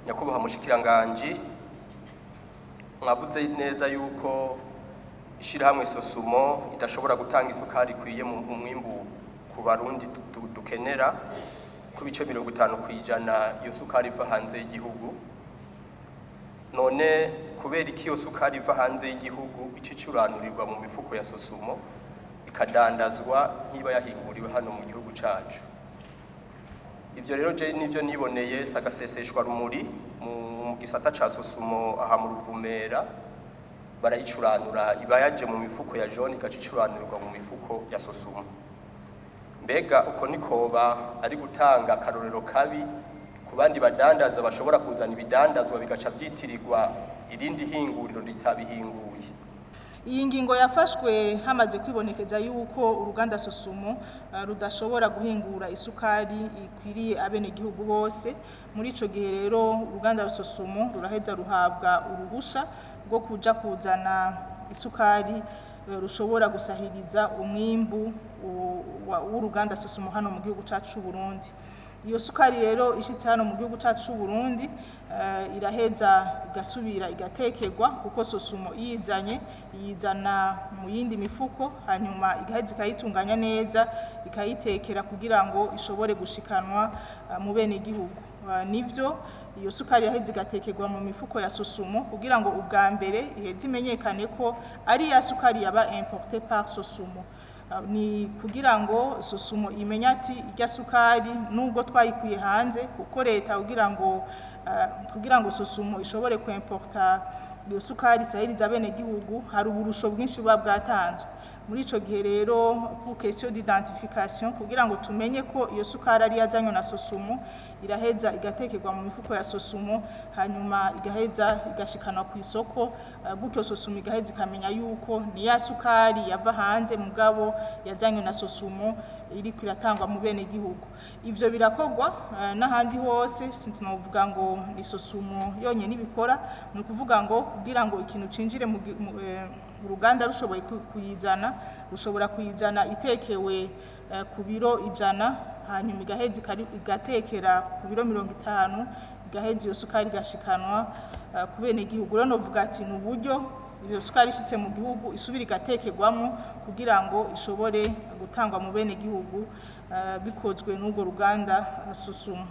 Nyakubahwa mushikiranganji, mwavuze neza yuko ishirahamwe SOSUMO idashobora gutanga isukari ikwiye mu mwimbu ku Barundi dukenera, ku bice 50% iyo sukari iva hanze y'igihugu. None kubera iki iyo sukari iva hanze y'igihugu icicuranurirwa mu mifuko ya SOSUMO, ikadandazwa nk'iba yahinguriwe hano mu gihugu cacu? Ivyo rero je nivyo niboneye sagaseseshwa rumuri mu gisata ca SOSUMO aha mu Ruvumera. Barayicuranura, iba yaje mu mifuko ya jaune, igaca icuranurwa mu mifuko ya SOSUMO. Mbega uko nikoba ari gutanga akarorero kabi ku bandi badandaza bashobora kuzana ibidandazwa bigaca vyitirirwa irindi hinguriro ritabihinguye? Iyi ngingo yafashwe hamaze kwibonekeza yuko uruganda SOSUMO rudashobora guhingura isukari ikwiriye abenegihugu bose. Muri ico gihe rero, uruganda SOSUMO ruraheza ruhabwa uruhusha rwo kuja kuzana isukari rushobora gusahiriza umwimbu w'uruganda SOSUMO hano mu gihugu cacu c'u Burundi. Iyo sukari rero ishitse hano mu gihugu cacu c'u Burundi, iraheza igasubira igatekerwa, kuko SOSUMO iyizanye iyizana mu yindi mifuko, hanyuma igaheza ikayitunganya neza, ikayitekera kugira ngo ishobore gushikanwa mu bene gihugu. Nivyo, iyo sukari iraheza igatekerwa mu mifuko ya SOSUMO kugira ngo ubwa mbere iheze imenyekane ko ari ya sukari yaba importée par SOSUMO. Ni kugira ngo SOSUMO imenye ati irya sukari nubwo twayikuye hanze, kuko leta kugira ngo SOSUMO ishobore kuimporta iyo sukari isahiriza abenegihugu, hari uburusho bwinshi buba bwatanzwe. Muri ico gihe rero, pour question d'identification, kugira ngo tumenye ko iyo sukari ari yazanywe na SOSUMO, iraheza igatekerwa mu mifuko ya SOSUMO, hanyuma igaheza igashikanwa ku isoko. Gutyo SOSUMO igaheza ikamenya yuko ni ya sukari yava hanze mugabo yazanywe na SOSUMO, iriko iratangwa mu bene gihugu. Ivyo birakorwa n'ahandi hose, sinovuga ngo ni SOSUMO yonyene ibikora. Ni ukuvuga ngo kugira ngo ikintu cinjire mu ruganda, rushoboye kuyizana, rushobora kuyizana itekewe ku biro 100, hanyuma igaheza igatekera ku biro 50, igaheza iyo sukari igashikanwa ku bene gihugu. Rero novuga ati ni uburyo iyo sukari ishitse mu gihugu isubira igatekerwamo kugira ngo ishobore gutangwa mu bene gihugu, bikozwe n'urwo ruganda SOSUMO.